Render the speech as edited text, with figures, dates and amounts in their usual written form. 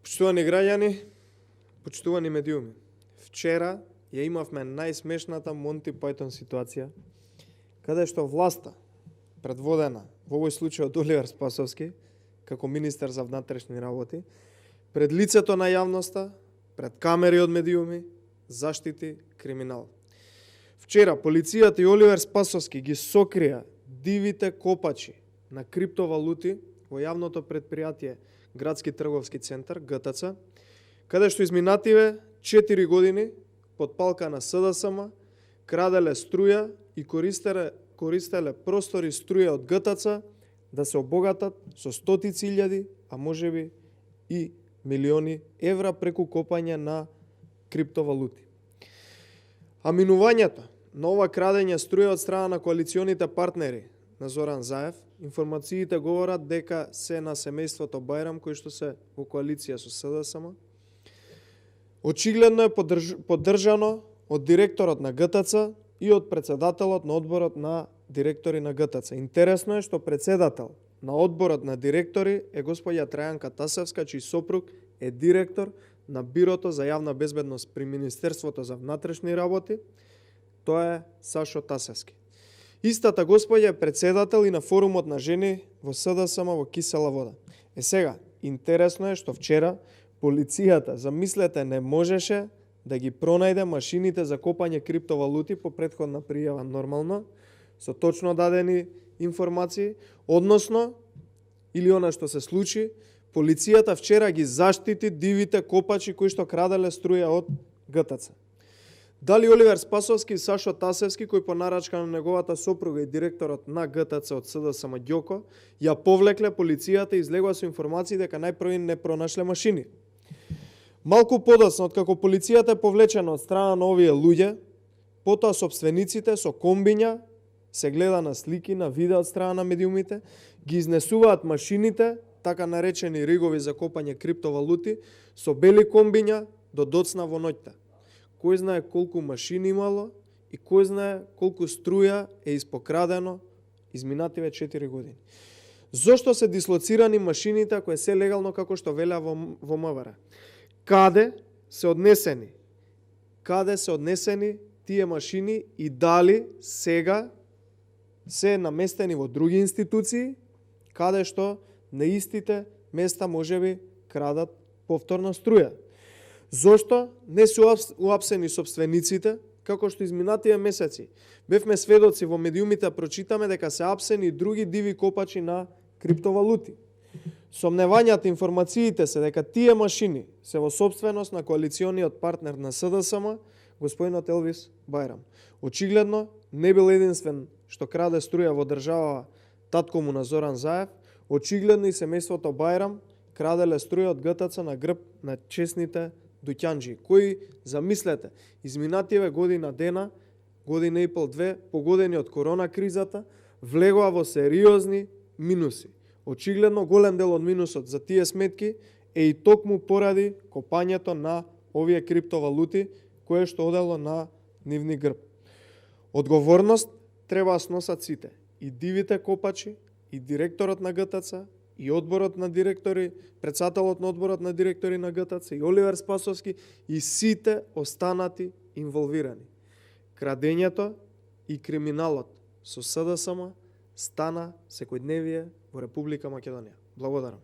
Почитувани граѓани, почитувани медиуми, вчера ја имавме најсмешната Монти Пајтон ситуација, каде што власта, предводена во овој случај од Оливер Спасовски, како министер за внатрешни работи, пред лицето на јавноста, пред камери од медиуми, заштити криминал. Вчера полицијата и Оливер Спасовски ги сокрија дивите копачи на криптовалути во јавното предпријатие Градски трговски центар, ГТЦ, каде што изминативе 4 години под палка на СДСМ краделе струја и користеле простори струја од ГТЦ да се обогатат со стотици илјади, а можеби и милиони евра преку копање на криптовалути. А минувањето на ова крадење струја од страна на коалиционите партнери на Зоран Заев, информациите говорат дека се на семејството Бајрам, кои што се во коалиција со СДСМ. Очигледно е поддржано од директорот на ГТЦ и од председателот на одборот на директори на ГТЦ. Интересно е што председател на одборот на директори е господја Трајанка Тасевска, чиј сопруг е директор на Бирото за јавна безбедност при Министерството за внатрешни работи. Тоа е Сашо Тасевски. Истата господја е председател и на форумот на жени во СДСМ во Кисела вода. Сега, интересно е што вчера полицијата, замислете, не можеше да ги пронајде машините за копање криптовалути по претходна пријава нормално, со точно дадени информации, односно, или она што се случи, полицијата вчера ги заштити дивите копачи кои што краделе струја од ГТЦ. Дали Оливер Спасовски и Сашо Тасевски, кој по нарачка на неговата сопруга и директорот на ГТЦ од СДСМ Ѓоко, ја повлекле полицијата и излегува со информации дека најпрви не пронашле машини. Малку подоцна, откако полицијата е повлечена од страна на овие луѓе, потоа собствениците со комбиња, се гледа на слики, на видео од страна на медиумите, ги изнесуваат машините, така наречени ригови за копање криптовалути, со бели комбиња до доцна во ноќта. Кој знае колку машини имало и кој знае колку струја е испокрадено изминативе 4 години. Зошто се дислоцирани машините ако е се легално како што велеа во МВР? Каде се однесени? Каде се однесени тие машини и дали сега се наместени во други институции, каде што на истите места можеби крадат повторно струја? Зошто не се уапсени собствениците, како што изминативе месеци бевме сведоци во медиумите, прочитаме дека се апсени и други диви копачи на криптовалути. Сомневањата, информациите се дека тие машини се во собственост на коалициониот партнер на СДСМ, господинот Елвис Бајрам. Очигледно не бил единствен што краде струја во држава татко му на Зоран Заев, очигледно и семејството Бајрам краделе струја од ГТЦ на грб на честните дуќанџи, кои, замислете, изминативе година дена, година и пол две, погодени од корона кризата, влегоа во сериозни минуси. Очигледно голем дел од минусот за тие сметки е и токму поради копањето на овие криптовалути, кое што одело на нивни грб. Одговорност треба да сносат сите, и дивите копачи, и директорот на ГТЦ, и одборот на директори, председателот на одборот на директори на ГТЦ, и Оливер Спасовски, и сите останати инволвирани. Крадењето и криминалот со СДСМ стана секојдневие во Република Македонија. Благодарам.